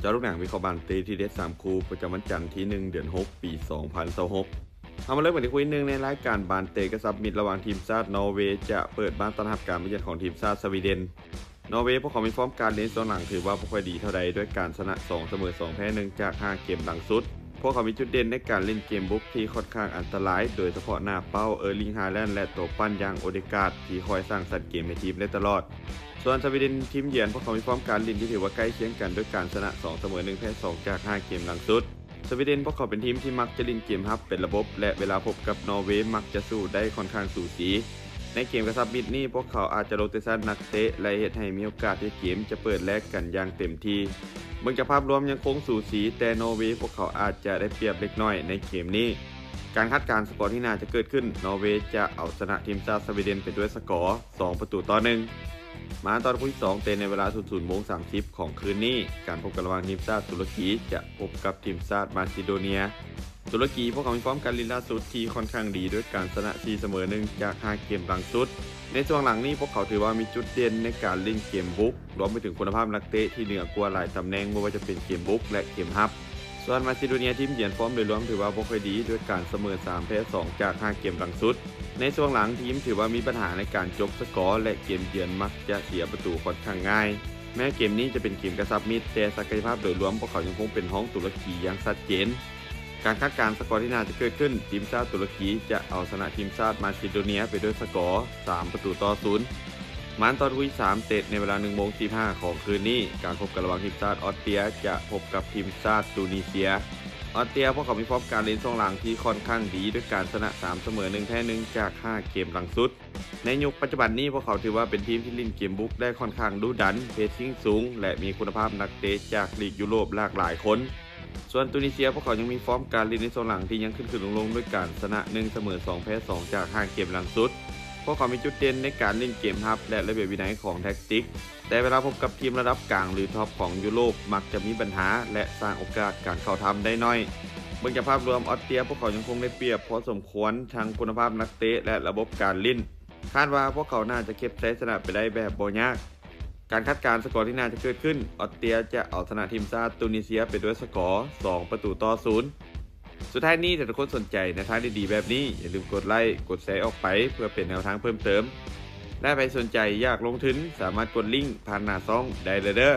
ເຈາະລູກໜັງວິເຄາະບານເຕະທີເດັດສາມຄູ່ ປະຈຳວັນຈັນທີໜຶ່ງ ເດືອນຫົກ ປີສອງພັນຊາວຫົກ. ເຮົາມາເລີ່ມກັນທີ່ຄູ່ທີໜຶ່ງ ໃນລາຍການບານເຕະກະຊັບມິດ ລະຫວ່າງທີມຊາດນໍເວຈະເປີດບ້ານຕ້ອນຮັບການມາເຢືອນຂອງທີມຊາດສະວີເດັນ. ນໍເວ ພວກເຂົາມີຟອມການຫຼິ້ນຊ່ວງຫຼັງຖືວ່າບໍ່ຄ່ອຍດີເທົ່າໃດ ດ້ວຍການຊະນະສອງ ສະເໝີສອງ ແພ້ໜຶ່ງ ຈາກຫ້າເກມຫຼັງສຸດ. ພວກເຂົາມີຈຸດເດັ່ນໃນການຫຼິ້ນເກມບຸກທີ່ຂ້ອນຂ້າງອັນຕະລາຍ ໂດຍສະເພາະໜ້າເປົ້າ ເອີລິງ ຮາແລນ ແລະ ຕົວປັ່ນຢ່າງໂອເດກາດ ທີ່ຄອຍສ້າງສັນເກມໃຫ້ທີມໄດ້ຕະຫຼອດ. ສ່ວນສະວີເດັນ ທີມເຢືອນພວກເຂົາມີຟອມການຫຼິ້ນທີ່ຖືວ່າໃກ້ຄຽງກັນ ດ້ວຍການຊະນະສອງ ສະເໝີໜຶ່ງ ແພ້ສອງ ຈາກຫ້າເກມຫຼັງສຸດ. ສະວີເດັນພວກເຂົາເປັນທີມທີ່ມັກຈະຫຼິ້ນເກມຮັບເປັນລະບົບ ແລະ ເວລາພົບກັບນໍເວມັກຈະສູ້ໄດ້ຂ້ອນຂ້າງສູສີ. ໃນເກມກະຊັບມິດນີ້ ພວກເຂົາອາດຈະໂຣເຕຊັນນັກເຕະ ແລະ ເຮັດໃຫ້ມີໂອກາດທີ່ເກມຈະເປີດແລກກັນຢ່າງເຕັມທີ່. ເບິ່ງຈາກພາບລວມຍັງຄົງສູສີ, ແຕ່ນໍເວພວກເຂົາອາດຈະໄດ້ປຽບເລັກນ້ອຍໃນເກມນີ້. ການຄາດການສະກໍທີ່ໜ້າຈະເກີດຂຶ້ນ, ນໍເວຈະເອົາຊະນະທີມຊາດສະວີເດັນໄປດ້ວຍສະກໍ ສອງປະຕູຕໍ່ໜຶ່ງ. ມາຕໍ່ຄູ່ທີສອງ ເຕະໃນເວລາ ສູນໂມງ ສາມສິບ ຂອງຄືນນີ້, ການພົບກັນລະຫວ່າງທີມຊາດຕຸລະກີຈະພົບກັບທີມຊາດມາຊີໂດເນຍ. ຕຸລະກີພວກເຂົາມີຟອມການຫຼິ້ນລ່າສຸດທີ່ຂ້ອນຂ້າງດີ ດ້ວຍການຊະນະສີ່ ສະເໝີໜຶ່ງ ຈາກຫ້າເກມຫຼັງສຸດ. ໃນຊ່ວງຫຼັງນີ້ພວກເຂົາຖືວ່າມີຈຸດເດັ່ນໃນການຫຼິ້ນເກມບຸກ, ລວມໄປເຖິງຄຸນນະພາບນັກເຕະທີ່ເໜືອກວ່າຫຼາຍຕຳແໜ່ງ ບໍ່ວ່າຈະເປັນເກມບຸກ ແລະ ເກມຮັບ. ສ່ວນມາຊີໂດເນຍ ທີມເຢືອນຟອມໂດຍລວມຖືວ່າບໍ່ຄ່ອຍດີ ດ້ວຍການສະເໝີສາມ ແພ້ສອງ ຈາກຫ້າເກມຫຼັງສຸດ. ໃນຊ່ວງຫຼັງທີມຖືວ່າມີບັນຫາໃນການຈົບສະກໍ ແລະ ເກມເຢືອນມັກຈະເສຍປະຕູຂ້ອນຂ້າງງ່າຍ. ແມ້ເກມນີ້ຈະເປັນເກມກະຊັບມິດ, ແຕ່ສັກກະຍະພາບໂດຍລວມພວກເຂົາຍັງຄົງເປັນຮອງຕຸລະກີຢ່າງຊັດເຈນ. ການຄາດການສະກໍທີ່ໜ້າຈະເກີດຂຶ້ນ, ທີມຊາດຕຸລະກີຈະເອົາຊະນະທີມຊາດມາຊີໂດເນຍໄປດ້ວຍສະກໍ ສາມປະຕູຕໍ່ສູນ. ມາຕໍ່ຄູ່ທີສາມ ເຕະໃນເວລາ ໜຶ່ງໂມງສີ່ສິບຫ້າ ຂອງຄືນນີ້, ການພົບກັນລະຫວ່າງທີມຊາດອອສເຕຣຍຈະພົບກັບທີມຊາດຕູນີເຊຍ. ອອສເຕຣຍພວກເຂົາມີຟອມການຫຼິ້ນຊ່ວງຫຼັງທີ່ຂ້ອນຂ້າງດີ ດ້ວຍການຊະນະສາມ ສະເໝີໜຶ່ງ ແພ້ໜຶ່ງ ຈາກຫ້າເກມຫຼັງສຸດ. ໃນຍຸກປັດຈຸບັນນີ້ ພວກເຂົາຖືວ່າເປັນທີມທີ່ຫຼິ້ນເກມບຸກໄດ້ຂ້ອນຂ້າງດຸດັນ, ເພສຊິງສູງ ແລະ ມີຄຸນນະພາບນັກເຕະຈາກລີກຢູໂຣບຫຼາກຫຼາຍຄົນ. ສ່ວນຕູນີເຊຍ ພວກເຂົາຍັງມີຟອມການຫຼິ້ນໃນຊ່ວງຫຼັງທີ່ຍັງຂຶ້ນໆລົງໆ ດ້ວຍການຊະນະໜຶ່ງ ສະເໝີສອງ ແພ້ສອງ ຈາກຫ້າເກມຫຼັງສຸດ. ພວກເຂົາມີຈຸດເດັ່ນໃນການຫຼິ້ນເກມຮັບ ແລະ ລະບຽບວິໄນຂອງແທັກຕິກ, ແຕ່ເວລາພົບກັບທີມລະດັບກາງ ຫຼື ທັອບຂອງຢູໂຣບ ມັກຈະມີບັນຫາ ແລະ ສ້າງໂອກາດການເຂົ້າທຳໄດ້ໜ້ອຍ. ເບິ່ງຈາກພາບລວມ, ອອສເຕຣຍພວກເຂົາຍັງຄົງໄດ້ປຽບພໍສົມຄວນ ທັງຄຸນນະພາບນັກເຕະ ແລະ ລະບົບການຫຼິ້ນ. ຄາດວ່າພວກເຂົາໜ້າຈະເກັບໄຊຊະນະໄປໄດ້ແບບບໍ່ຍາກ. ການຄາດການສະກໍທີ່ໜ້າຈະເກີດຂຶ້ນ, ອອສເຕຣຍຈະເອົາຊະນະທີມຊາດຕູນີເຊຍໄປດ້ວຍສະກໍ ສອງປະຕູຕໍ່ສູນ. ສຸດທ້າຍນີ້, ຖ້າທຸກຄົນສົນໃຈແນວທາງດີໆແບບນີ້, ຢ່າລືມກົດໄລ, ກົດແຊອອກໄປ ເພື່ອເປັນແນວທາງເພີ່ມເຕີມ. ແລະ ໃຜສົນໃຈຢາກລົງທຶນ, ສາມາດກົດລິ້ງຜ່ານໜ້າຊ່ອງໄດ້ເລີຍເດີ້.